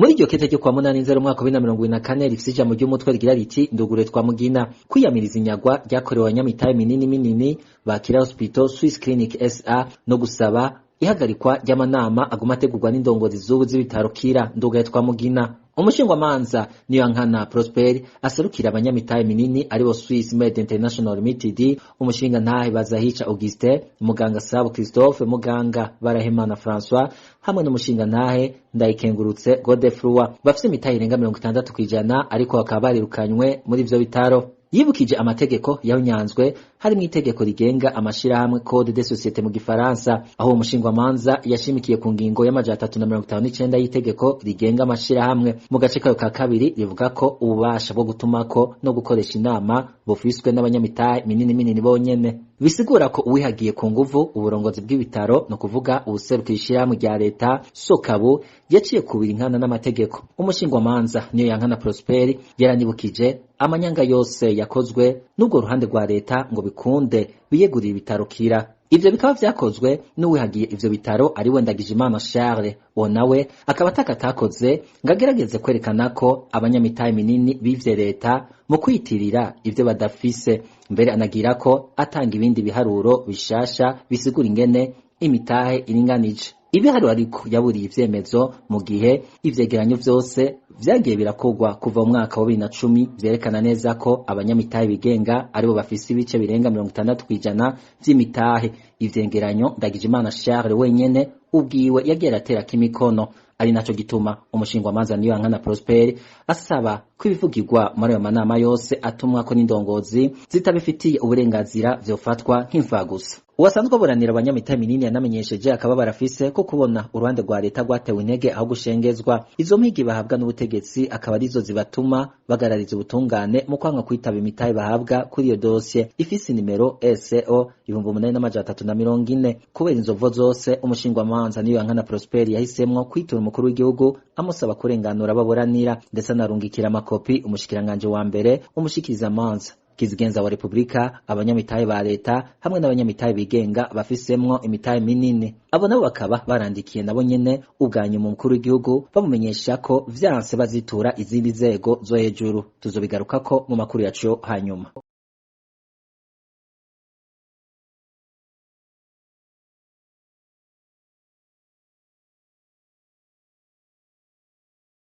Muri iryo kete ryo kwa 8 Nzero umwaka wa 2024 rifise ijambo ry'umutwe rigira riti "Ndugure twa Mugina", kwiyamiriza inyagwa ryakorewe abanyamitahe minini minini bakira Hospital Swiss Clinic SA no gusaba ihagarikwa ry'amanama aguma ategurwa n'indongozi z'ubu z'ibitaro Kira Ndugaye twa Mugina. Umushingwamanza Niyonkana Prosper aserukira abanyamitahe minini aribo Swiss Med International Limited, umushinga ntahe Bazahica Augustin, muganga Sabo Christophe, muganga Barahemana François hamwe n'umushinga ntahe Ndayikengurutse Godefroid bafise imitahe irenga 60%, ariko bakaba barirukanywe muri ivyo bitaro. Yibukije amategeko yahonyanzwe, harimwo itegeko rigenga amashirahamwe, Code des sociétés mu gifaransa, aho uwo mushingwamanza yashimikiye ku ngingo ya 359 y'itegeko rigenga amashirahamwe mu gace kayo ka kabiri, rivuga ko ububasha bwo gutumako no gukoresha inama bufiswe n'abanyamitahe minini minini bonyene. Bisigura ko uwihagiye ku nguvu uburongozi bw'ibitaro, no kuvuga uwuserukira ishirahamwe rya leta Sokabu, yaciye kubira inkana n'amategeko. Umushingwamanza Niyoyankana Prosper yaranibukije amanyanga yose yakozwe n'ubwo ruhande rwa leta ngo bikunde biyegurira ibitaro Kira. Ivyo bikaba vyakozwe n'uwihagiye ivyo bitaro, ari we Ndagijimana Charles. Uwo nawe akaba ataka atakoze ngo agerageze kwerekana ko abanyamitahe minini bivye leta mu kwitirira ivyo badafise. Mbere anagira ko atanga ibindi biharuro bishasha bisigura ingene imitahe iringanije. Ibiharuro ariko yaburiye ivyemezo, mu gihe ivyegeranyo vyose vyagiye birakorwa kuva mu mwaka wa 2010 vyerekana neza ko abanyamitahe bigenga aribo bafise ibice birenga 60% vy'imitahe. Ivyegeranyo Ndagijimana Charles wenyene ubwiwe yagiye araterako imikono. Ari naco gituma umushingwamanza Niyoyankana Prosper asaba ko ibivugirwa muri ayo manama yose atumwako n'indongozi zitabifitiye uburenganzira vyofatwa nk'imfagusa. Uwasanzwe aburanira abanyamitahe minini yanamenyesheje akababaro afise ko kubona uruhande rwa leta rwatewe intege aho gushengezwa. Izo mpigi bahabwa n'ubutegetsi akaba arizo zibatuma bagarariza ubutungane mu kwanga kwitaba imitahe bahabwa kuri iyo dosiye ifise nimero SO 8340. Kubera inzovo zose, umushingwamanza Niyoyankana Prosper yahisemwo kwitura umukuru w'igihugu amusaba kurenganura ababuranira, ndetse anarungikira amakopi umushikiranganje wa mbere, umushikirizamanza kizigenza wa Republika, abanyamitahe ba leta hamwe n'abanyamitahe bigenga bafisemwo imitahe minini. Abo nabo bakaba barandikiye nabo nyene ubwa nyuma umukuru w'igihugu bamumenyesha ko vyanse bazitura izindi nzego zo hejuru. Tuzobigarukako mu makuru yacu hanyuma.